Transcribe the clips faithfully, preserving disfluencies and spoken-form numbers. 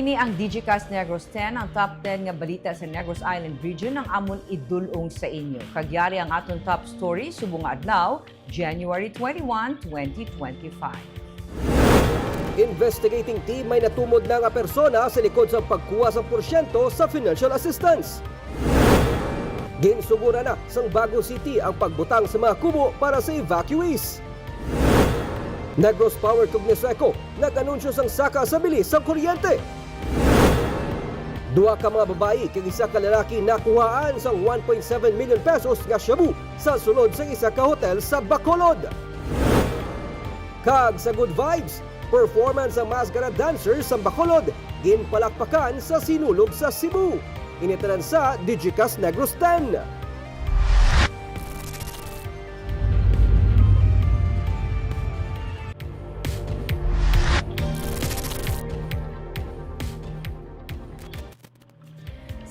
Ini ang Digicast Negros ten, ang top ten nga balita sa Negros Island Region ang amon idul-ong sa inyo. Kag yari ang aton top story subong nga adlaw, January twenty-one, twenty twenty-five. Investigating team may natumod na nga persona sa likod sa pagkuha sa porsyento sa financial assistance. Ginsuguran na sang Bago City ang pagbutang sa mga kubo para sa evacuees. Negros Power kag Neseco nag-anunsyo sang saka sa bilis sang kuryente. Duha ka mga babayi kag isa ka lalaki nakuhaan sang one point seven million pesos nga shabu sa sulod sang isa ka hotel sa Bacolod. Kag sa Good Vibes, performance sang Mascara Dancers sa Bacolod ginpalakpakan sa Sinulog sa Cebu. Ini tanan sa Digicast Negros ten.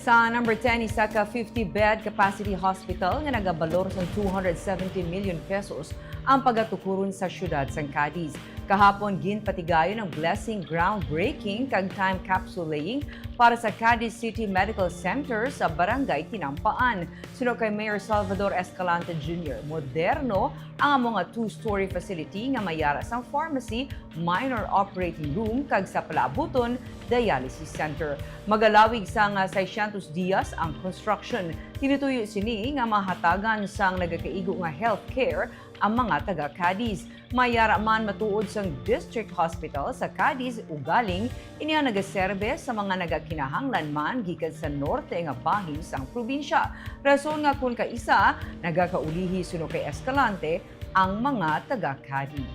Sa number ten, isa ka fifty-bed capacity hospital nga nagabalor sang two hundred seventy million pesos ang pagatukuron sa siyudad sang Cadiz. Kahapon, ginpatigayon ang blessing groundbreaking kag time capsule laying para sa Cadiz City Medical Center sa Barangay Tinampaan. Suno kay Mayor Salvador Escalante Junior, moderno ang amo nga two-story facility nga may yara sang pharmacy, minor operating room, kag sa palaabuton, dialysis center. Magalawig sang seiscientos dias ang construction. Tinutuyo sini nga mahatagan sang nagakaigo nga healthcare ang mga taga Cadiz. May yara man matuod sang District Hospital sa Cadiz, ugaling ini ang nagaserbe sa mga nagakinahanglan man gikan sa norte nga bahin sang probinsya. Rason nga kon kaisa, nagakaulihi suno kay Escalante ang mga taga Cadiz.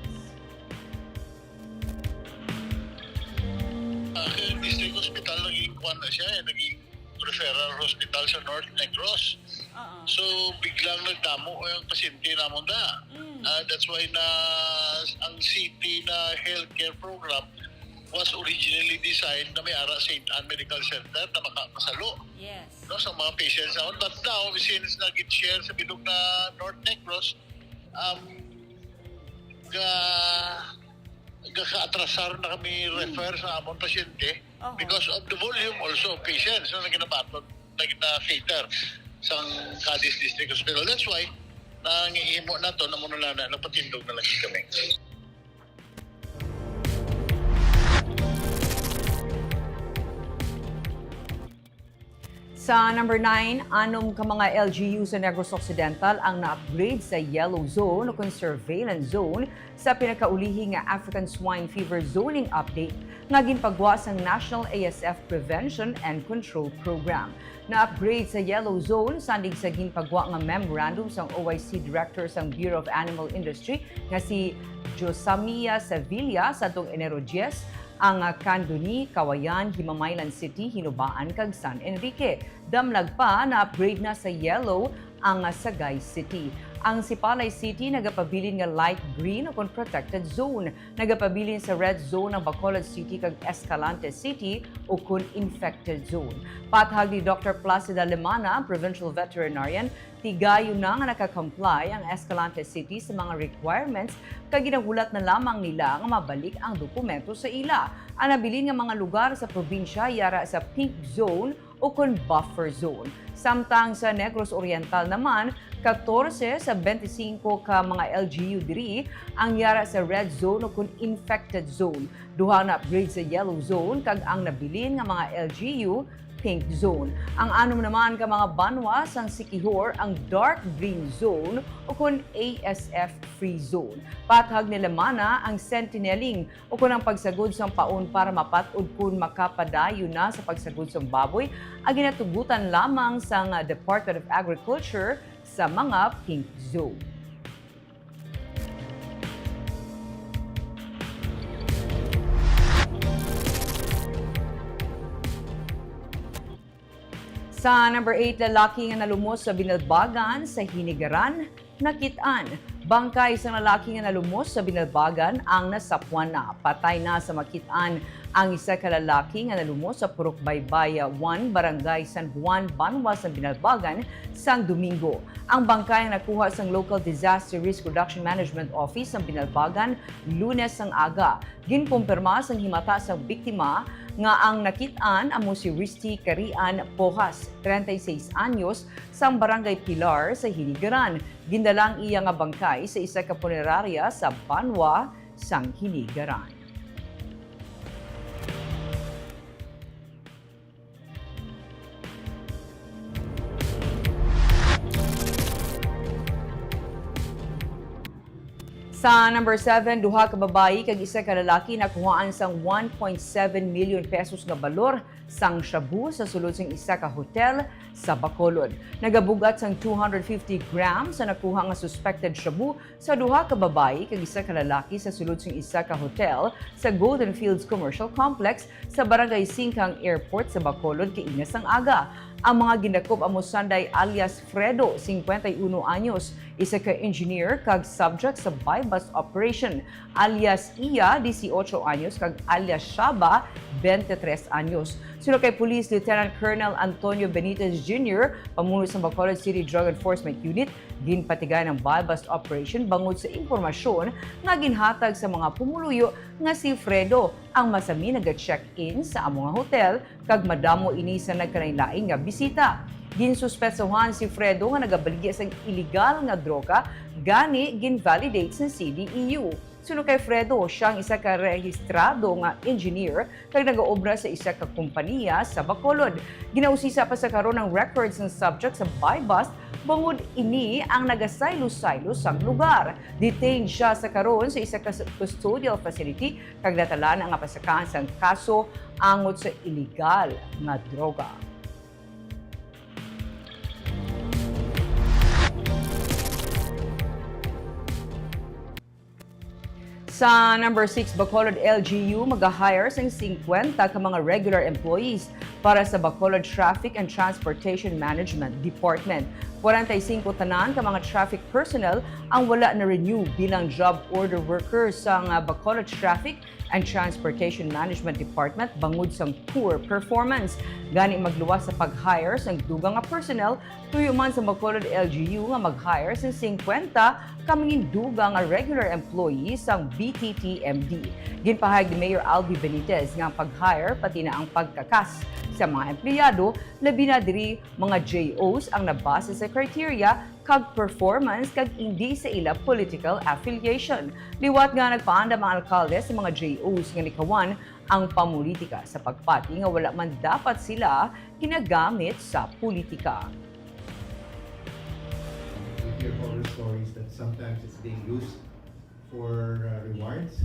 Ah, kay District Hospital, naging kuwan na siya, eh, naging referral hospital sa North Negros. Oo. So, biglang nagdamo ang pasyente namon da. Mm. Ah, that's why na ang city na healthcare program was originally designed na may ara Saint Ann Medical Center na makapasalo, Yes. no, sa mga patients naman. But now, since nag-share sa bilog na North Negros, um, ga gakaatrasar na kami refer sa amon pasyente Oho. because of the volume also of patients na ginabaton, na gina-cater sang Cadiz District Hospital. That's why nangihimo nato na muna na napatindog na lagi kami. Sa number nine, anom ka mga L G U sa Negros Occidental ang na-upgrade sa yellow zone o kon surveillance zone sa pinakaulihi nga African Swine Fever Zoning Update nga ginpagwa sang National A S F Prevention and Control Program. Na-upgrade sa yellow zone sandig sa ginpagwa nga memorandum sang O I C Director sang Bureau of Animal Industry nga si Josamia Sevilla sadtong Enero diyes, ang Candoni, Cauayan, Himamaylan City, Hinubaan, kag San Enrique. Damlag pa, na-upgrade na sa yellow ang Sagay City. Ang Sipalay City nagapabilin nga light green ukon protected zone. Nagapabilin sa red zone ang Bacolod City kag Escalante City ukon infected zone. Pathag ni Doctor Placida Lemana, provincial veterinarian, tigayon na nga naka-comply ang Escalante City sa mga requirements kag ginahulat na lamang nila nga mabalik ang dokumento sa ila. Ang nabilin nga mga lugar sa probinsya yara sa pink zone ukon buffer zone. Samtang sa Negros Oriental naman, katorse sa bente singko ka mga L G U diri ang yara sa red zone ukon infected zone. Duha na upgrade sa yellow zone kag ang nabilin nga mga L G U pink zone. Ang anom naman ka mga banwa sang Siquijor ang dark green zone ukon A S F free zone. Pathag ni Lemana, ang sentineling ukon ang pagsagod sang paon para mapat-od kon makapadayon na sa pagsagod sang baboy ang ginatugutan lamang sang Department of Agriculture sa mga pink zone. Sa number eight, lalaki nga nalumos sa binalbagan sa Hinigaran, nakit-an. Bangkay sang lalaki nga nalumos sa binalbagan ang nasapwan na. Patay na sa makit-an Ang isa ka lalaki nga nalumos sa Purok Baybay one, Barangay San Juan, Banwa sang Binalbagan sang Domingo. Ang bangkay ang nakuha sang Local Disaster Risk Reduction Management Office sang Binalbagan, Lunes sang aga. Ginkumpirma sang himata sang biktima nga ang nakit-an amo si Risty Karian Pojas, treinta y seis anyos, sang Barangay Pilar sa Hinigaran. Gindala ang iya nga bangkay sa isa ka punerarya sa Banwa sang Hinigaran. Sa number seven, duha ka babayi kag isa ka lalaki nakuhaan sang one point seven million pesos nga balor sang shabu sa sulod sang isa ka hotel sa Bacolod. Nagabug-at sang two hundred fifty grams sa nakuha nga suspected shabu sa duha ka babayi kag isa ka lalaki sa sulod sang isa ka hotel sa Golden Fields Commercial Complex sa Barangay Singkang Airport sa Bacolod kaina sang aga. Ang mga gindakop amo sanday alias Fredo, cincuenta y uno anyos, isa ka engineer kag subject sa buy-bust operation, alias Iya, dieciocho anyos, kag alias Shaba, twenty-tres anyos. Suno kay Police Lieutenant Colonel Antonio Benitez Junior, pamuno sa Bacolod City Drug Enforcement Unit, ginpatigayon ang buy-bust operation bangod sa impormasyon nga ginhatag sa mga pumuluyo nga si Fredo ang masami naga-check-in sa amo nga hotel kag madamo ini sa nagkalainlain nga bisita. Ginsuspetsahan si Fredo nga nagabaligya sang iligal nga droga, gani gin-validate sa C D E U. Suno kay Fredo, siya ang isa ka rehistrado nga engineer kag nagaobra sa isa ka kompanya sa Bacolod. Ginausisa pa sa karon ang records sang subject sa buy-bust, bangod ini ang nagasaylo-saylo sang lugar. Detained siya sa karon sa isa ka s-, custodial facility kag natalaan ang kapasakaan sang kaso angot sa iligal nga droga. Sa number six, Bacolod L G U maga-hire sang singkwenta ka mga regular employees para sa Bacolod Traffic and Transportation Management Department. Kwarenta y singko tanan ka mga traffic personnel ang wala na-renew bilang job order workers sang, ah, Bacolod Traffic and Transportation Management Department bangod sang poor performance. Gani, magluwas sa pag-hire sang dugang nga personnel, tuyo man sa Bacolod L G U nga mag-hire sang singkwenta ka mangindugang nga regular employee sang B T T M D. Ginpahayag ni Mayor Albi Benitez nga ang pag-hire pati na ang pagkakas sa mga empleyado, labi na diri mga J Os ang nabase sa criteria kag performance kag indi sa ila political affiliation. Liwat nga nagpaandam ang alkalde sa mga J Os nga likawan ang pamolitika sa pagpati nga wala man dapat sila ginagamit sa politika. We hear horror stories that sometimes it's being used for uh, rewards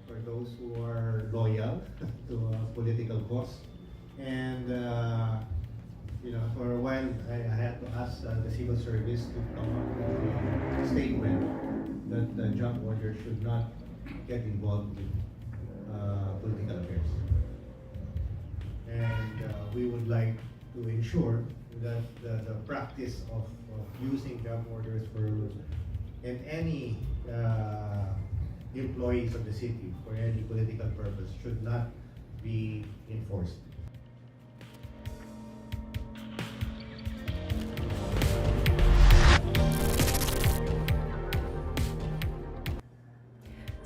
for those who are loyal to a political cause. And, uh, you know, for a while, I, I had to ask uh, the civil service to come up with a statement that the job order should not get involved with uh, political affairs. And uh, we would like to ensure that the, the practice of, of using job orders for, and any uh, employees of the city for any political purpose should not be enforced.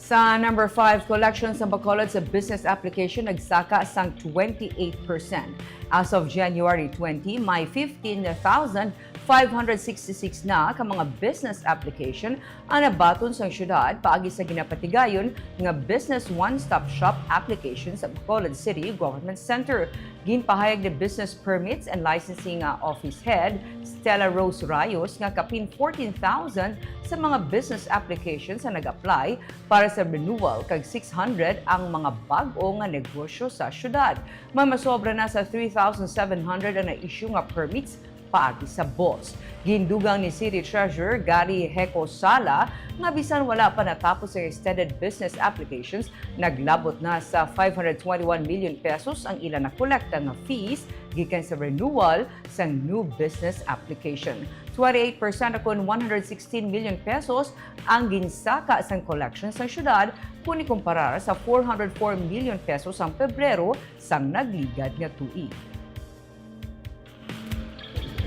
Sa number five, collection sa Bacolod sa business application nagsaka sang twenty-eight percent. As of January twenty, may fifteen thousand five hundred sixty-six na ka mga business application ang nabaton sang syudad paagi sa ginapatigayon nga Business One Stop Shop application sa Bacolod City Government Center. Ginpahayag ni Business Permits and Licensing, ah, Office Head Stella Rose Rayos nga kapin fourteen thousand sa mga business applications ang nag-apply para sa renewal kag six hundred ang mga bag-o nga negosyo sa syudad. May masobra na sa three thousand seven hundred ang na-issue nga permits Paagi sa boss, gindugang ni City Treasurer Gary Heco Sala nga bisan wala pa natapos ang extended business applications, naglabot na sa five hundred twenty-one million pesos ang ila nakolekta nga fees gikan sa renewal sang new business application. Twenty-eight percent, kon one hundred sixteen million pesos ang ginsaka sang collection sang syudad kon ikumparar sa four hundred four million pesos sang Pebrero sang nagligad nga tuig.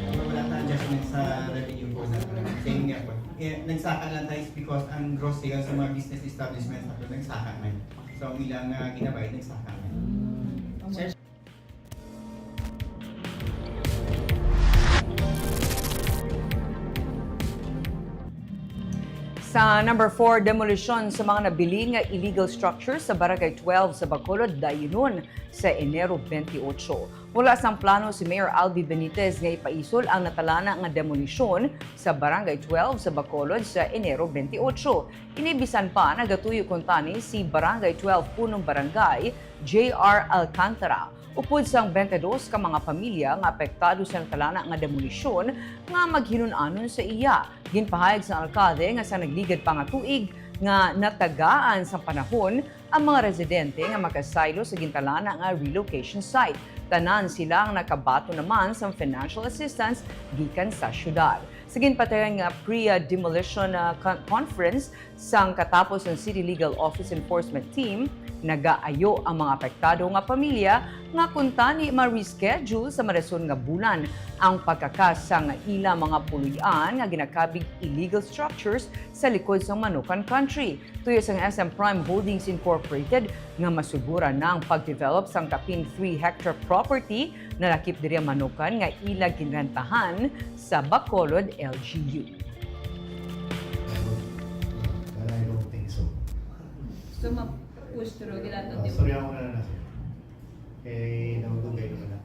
Wala ta adjustment sa revenue po na same nga po. Eh, nagsaka lang tayo is because ang gross sales sa mga business establishment sa nagsaka man. So, ang ilang, ah, ginabayad, nagsaka man. Sa number four, demolisyon sa mga nabilin nga illegal structures sa Barangay twelve sa Bacolod dayunon sa Enero twenty-eight. Wala sang plano si Mayor Albi Benitez nga ipaisol ang natalana nga demolisyon sa Barangay twelve sa Bacolod sa Enero twenty-eight. Ini bisan pa nagatuyo kuntani si Barangay twelve Punong Barangay, J R Alcantara. Upod sang twenty-dos ka mga pamilya nga apektado sa natalana nga demolisyon nga maghinun-anon sa iya. Ginpahayag sang alkalde nga sa nagligad pa nga tuig nga natagaan sang panahon ang mga residente nga makasaylo sa gintalana nga relocation site. Tanan sila ang nakabaton naman sang financial assistance gikan sa syudad. Sa ginpatigayon nga pre-demolition, ah, con-, conference, sang katapos ang City Legal Office Enforcement Team, nagaayo ang mga apektado nga pamilya nga kuntani ma-reschedule sa madason nga bulan ang pagkakas sang ila mga puloy-an nga ginakabig illegal structures sa likod sang Manukan Country. Tuyo sang S M Prime Holdings Incorporated nga masuguran na ang pag-develop sang kapin three hectare property nalakip diri ang Manukan nga ila ginrentahan sa Bacolod L G U. But I don't think so. So, ma-push through nila to, Uh, di ba? Sorry ako na lang, sir. Kay nagugay naman na.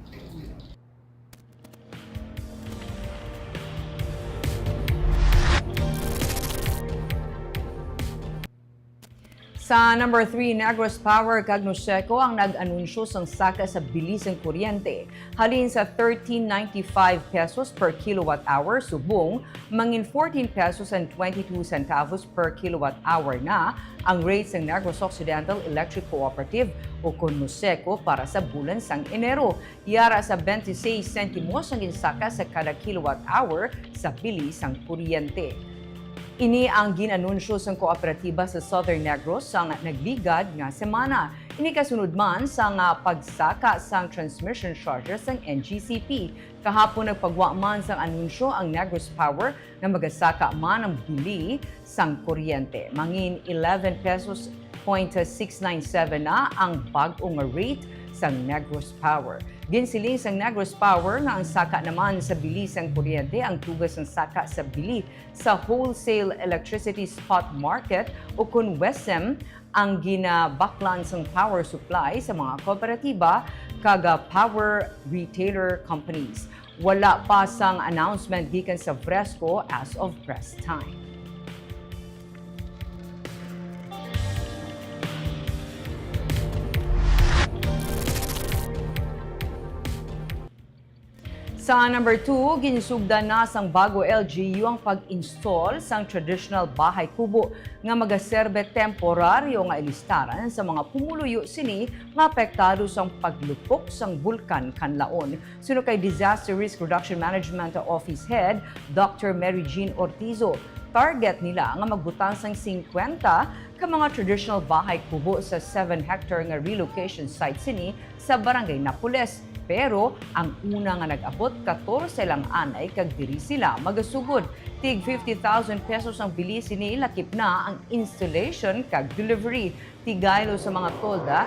Sa number three, Negros Power kag Noseco ang nag-anunsyo sang saka sa bili sang kuryente. Halin sa thirteen ninety-five pesos per kilowatt hour subong, mangin fourteen pesos and twenty-two centavos per kilowatt hour na ang rate sang Negros Occidental Electric Cooperative o kon Noseco para sa bulan sang Enero. Yara sa twenty-six sentimos ang ginsaka sa kada kilowatt hour sa bili sang kuryente. Ini ang gin-anunsyo sang kooperatiba sa Southern Negros sang nagligad nga semana. Ini kasunod man sang, ah, pagsaka sang transmission charges sang N G C P. Kahapon nagpagwa man sang anunsyo ang Negros Power nga magasaka man ang bili sang kuryente. Mangin eleven pesos point six nine seven na ang bag-o nga rate sang Negros Power. Ginsiling sang Negros Power nga ang saka naman sa bili sang kuryente ang tugas sang saka sa bili sa Wholesale Electricity Spot Market o kon WESM ang ginabaklan sang power supply sa mga kooperatiba kag, ah, power retailer companies. Wala pa sang announcement gikan sa WESCO as of press time. Sa number two, ginsugdan na sang Bago L G U ang pag-install sang traditional bahay kubo nga magaserbe temporaryo nga ilistaran sa mga pumuluyo sini nga apektado sang paglupok sang Bulkan Kanlaon. Suno kay Disaster Risk Reduction Management Office Head, Doctor Mary Jean Ortizo, target nila nga magbutang sang singkwenta ka mga traditional bahay kubo sa seven hectare nga relocation site sini sa Barangay Napoles. Pero ang una nga nag-abot, katorse lang anay kag diri sila magasugod. Tig fifty thousand pesos ang bili sini, lakip na ang installation kag delivery. Tigaylo sa mga tolda,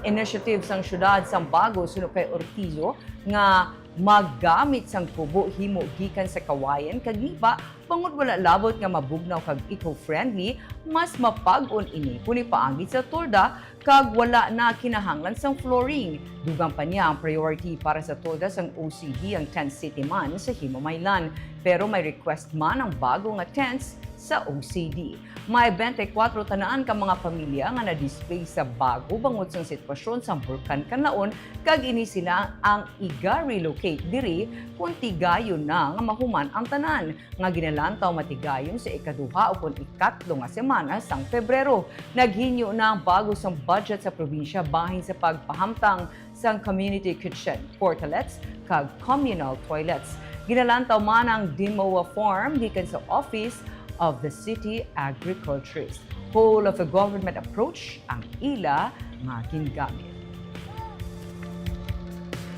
initiative sang siyudad sang Bago suno kay Ortizo nga maggamit sang kubo himo gikan sa kawayan kag nipa, bangod wala labot nga mabugnaw kag eco-friendly, mas mapag-on ini kon ipaagi sa tolda kag wala na kinahanglan sang flooring. Dugang pa niya, ang priority para sa tolda sang O C D ang tent city man sa himamaylan. Pero may request man ang Bago nga tents sa O C D. May twenty-four tanan ka mga pamilya nga na-display sa bago bangod sang sitwasyon sa Bulkan Kanlaon, kag ini sila ang iga-relocate diri kon tigayon na nga mahuman ang tanan, nga ginalantaw matigayon sa ikaduha ukon ikatlo nga semana sang Pebrero. Naghinyo na ang bago sang budget sa probinsya bahin sa pagpahamtang sang community kitchen, portalets, kag communal toilets. Ginalantaw man ang DMOA form gikan sa Office of the City Agriculturist. Whole of a government approach ang ila nga gingamit.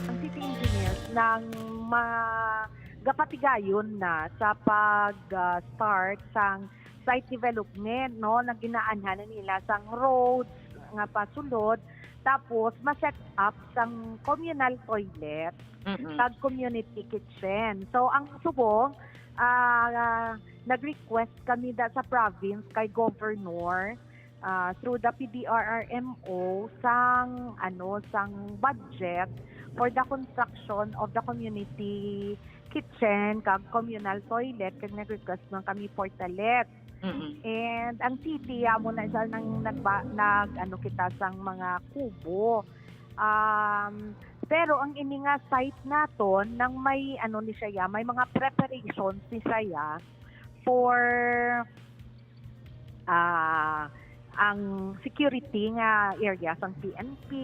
Ang city engineers nang magapatigayon na sa pag-start sang site development, no, na ginaanhan nila sang roads nga pasulod, tapos ma-set up sang communal toilet Mm-mm. kag community kitchen. So ang subong, ah, nag-request kami da sa province kay governor, ah, through the P D R R M O sang, ano, sang budget for the construction of the community kitchen kag communal toilet, kag nag-request man kami portalet. Mm-mm. And ang city, amo na siya nang nagba, nag, ano, kita sang mga kubo. Um, pero ang ini nga site naton nang may, ano, ni siya, may mga preparations ni siya for, ah, ang security nga area sang P N P,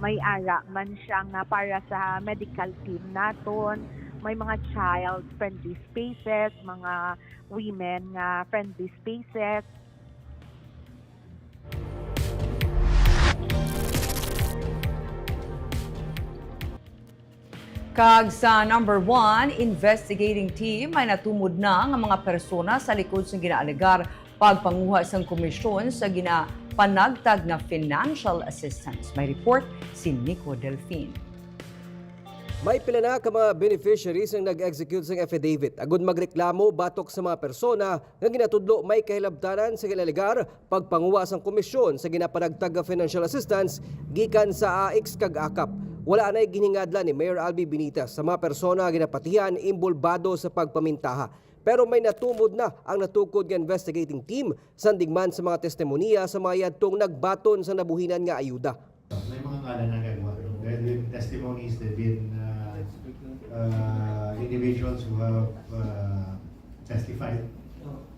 may ara man siya nga para sa medical team naton, may mga child-friendly spaces, mga women nga friendly spaces. Kag sa number one, investigating team may natumod na nga mga persona sa likod sang ginaalegar pagpanguha sang komisyon sa ginapanagtag nga financial assistance. May report si Nico Delfin. May pila na ka mga beneficiaries ang nag-execute sang affidavit agud magreklamo batok sa mga persona nga ginatudlo may kahilabtanan sa ginaalegar pagpanguha sang komisyon sa ginapanagtag nga financial assistance gikan sa AICS kag AKAP. Wala anay ginhingadlan ni Mayor Albi Benitez sa mga persona nga ginapatihan inbolbado sa pagpamintaha. Pero may natumod na ang natukod nga investigating team, sandig man sa mga testimonya sa mga yadtong nagbaton sa nabuhinan nga ayuda. May mga ngalan na gagawa. There have been testimonies, there have been uh, uh, individuals who have uh, testified,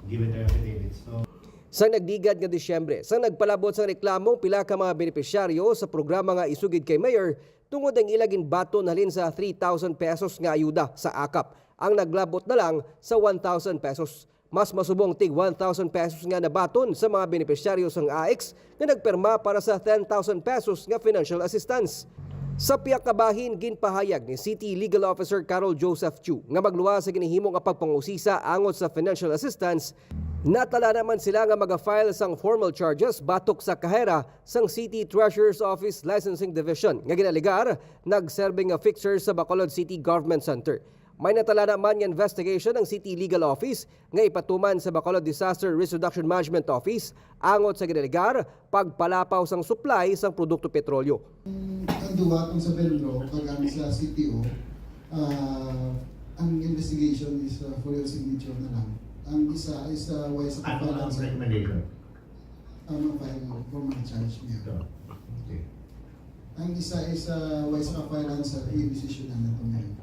given their affidavits. So, Sang nagligad nga Disyembre, sang nagpalabot sang reklamo ang pila ka mga benepisyaryo sa programa nga isugid kay Mayor tungod ang ila ginbaton halin sa three thousand pesos nga ayuda sa AKAP, ang naglabot na lang sa one thousand pesos. Mas masubong tig one thousand pesos nga nabaton sa mga benepisyaryo sang AICS nga nagpirma para sa ten thousand pesos nga financial assistance. Sa pihak ka bahin, ginpahayag ni City Legal Officer Carol Joseph Chu nga magluwas sa ginahimo nga pagpangusisa angot sa financial assistance. Natala naman sila nga maga-file sang formal charges batok sa kahera sang City Treasurer's Office Licensing Division nga ginalegar nagserbi nga fixer sa Bacolod City Government Center. May natala naman nga investigation ang City Legal Office nga ipatuman sa Bacolod Disaster Risk Reduction Management Office angot sa ginalegar pagpalapaw sang supply sang produkto petrolyo. Ang duha kung sa Belro kag ang sa C T O, ah, ang investigation is, ah, for your signature na lang. Ang isa is, ah, why sa ano ang pagbalanse. Recommendation? Ano file mo for mga charge niya? Ito. Okay. Ang isa is, ah, why sa kafilan sa i-decision na nato ngayon.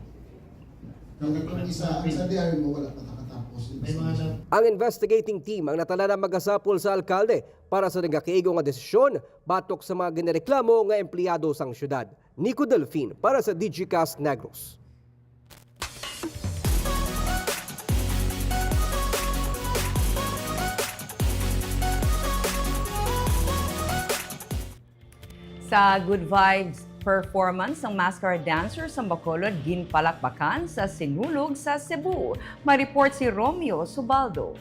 Ang katong isa, ang sa D R mo, wala pa nakatapos. May mga na- Ang investigating team ang natala na magasapol sa alkalde para sa nagakaigo nga desisyon batok sa mga ginareklamo nga empleyado sang syudad. Nico Delfin para sa Digicast Negros. Sa Good Vibes performance, ang Mascara Dancers sang Bacolod ginpalakpakan sa Sinulog sa Cebu. May report si Romeo Subaldo.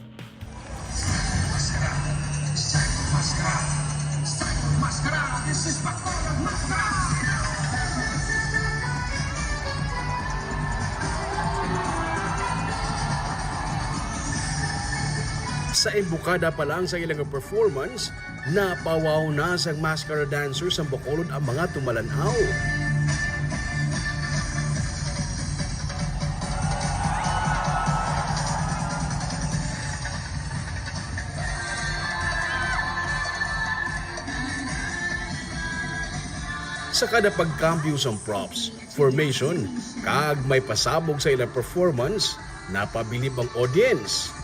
Sa embukada pa lang sa ilang performance, napawaw na sang Mascara Dancers sang Bacolod ang mga tumalan-aw. Sa kada pagkambyo sang props, formation, kag may pasabog sa ilang performance, napabilib ang audience.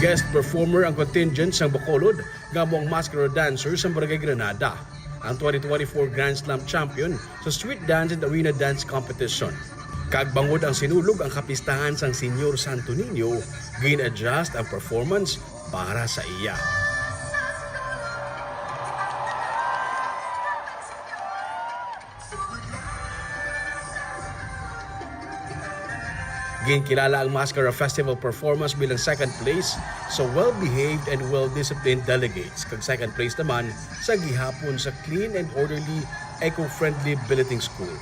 Guest performer ang contingent sang Bacolod, nga amo ang Mascara Dancers sang Barangay Granada, ang twenty twenty-four Grand Slam champion sa Street Dance and Arena Dance Competition. Kag bangod ang Sinulog ang kapistahan sang Señor Santo Niño, gin-adjust ang performance para sa iya. Ginkilala ang Mascara Festival performance bilang second place sa well-behaved and well-disciplined delegates, kag second place naman sa gihapon sa clean and orderly, eco-friendly billeting school.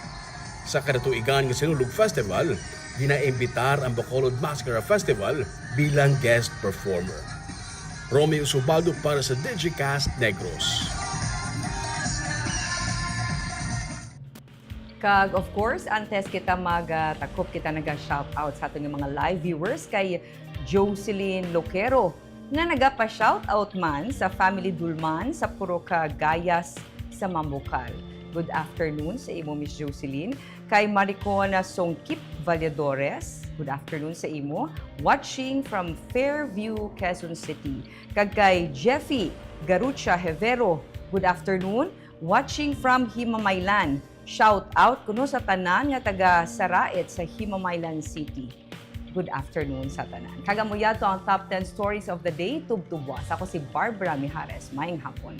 Sa kadatuigan nga Sinulog Festival, ginaimbitar ang Bacolod Mascara Festival bilang guest performer. Romeo Subaldo para sa Digicast Negros. Kag of course, antes kita magtakop, kita naga-shout out sa aton nga mga live viewers kay Jocelyn Loquero, nga nagapa-shout out man sa family Dulman sa Purok Gayas sa Mambukal. Good afternoon sa imo, Miss Jocelyn. Kay Maricona Songkip Valladores, good afternoon sa imo. Watching from Fairview, Quezon City. Kag kay Jeffy Garucha Hevero, good afternoon. Watching from Himamaylan. Shout out kuno sa tanan nga taga Saraet sa Himamaylan City. Good afternoon sa tanan. Kag amo yadto ang top ten stories of the day, tubtubwas. Ako si Barbara Mijares. Maayong hapon.